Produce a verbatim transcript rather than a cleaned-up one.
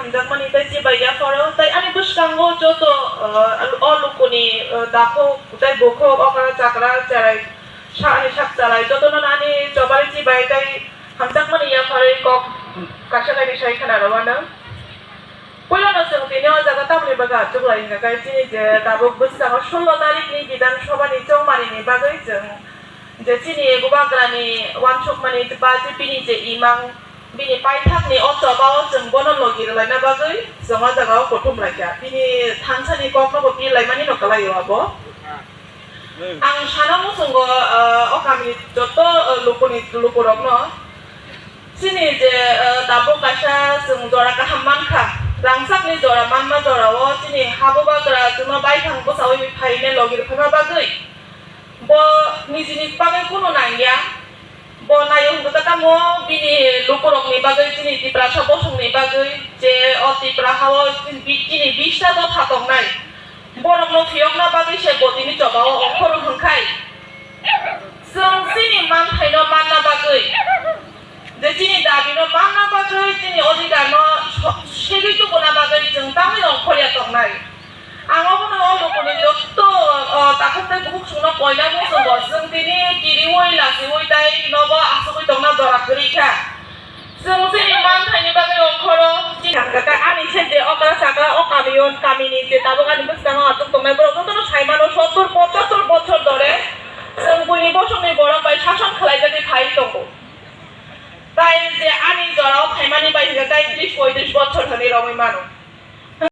Hamjakmani tei chibai yapharo, tei ani bwskango joto, uh, o lukuni, uh, dakhuk tei bukhuk, okra chakra, cherai, sa-, ani sak cherai, jotono ani chobari chibai tei hamjakmani yapharwi kok kaisa kainwi sai khna rw mano. Puilano chwng tini o jaga tamni bagwi achuklai hwnkha khe chini je tabuk bwskango sullo tarikni Bidhan Sabhani chongmanini bagwi chwng je chini bubagrani uansukmani ba je bini je imang, bini paithakni o choba o chwng bono logi rwlaina bagwi chwng o jaga o kuthum laikha. Bini thansani kokno bo pir laimanino kwlaio abo. Ang sana muchungo, ah, o kamini joto, ah, lukuni, lukurokno chini je, ah, tabuk kaisa chwng jora kaham mankha, rangchakni jora manma jorao chini ha bubagra chwngno baithang bwchaui phaine logi rwphaima bagwi bo nijini bagwi kunu nangya. Bo naio hwnkhe tamo bini lukurokni bagwi, chini Tiprasa bosongni bagwi je o Tipra hao bi-, chini bisa dopha tongnai, borokno phiyokna bagwi se bo tini chobao ongkhoro hwnkhai. Chwng chini manthaino manna bagwi, je chini dabino manna bagwi, chini odhikarno so-, segwi tubuna bagwi chwng tamni ongkhorya tongnai. Ang obono o lukuni joto, o, takhuk tei bukhuk chwngno koina muchungo, chwng tini kiriui, lachiui tei nogo achugui tongna jora kwrwi kha. Chwng chini manthaini bagwi ongkhoro chini thangkha kha. Ani se je okra chakra o kamio, kamini je tabuk ani bwskango achuk tongnai borok jotono sai mano, sottur pochottor bochor dhore chwng buini bosongni borok bai sason khlaijagwi phai tongo. Tai je ani jorao phaimani bai hwnkhe tai tris poitris bochor hwnwi romwi mano.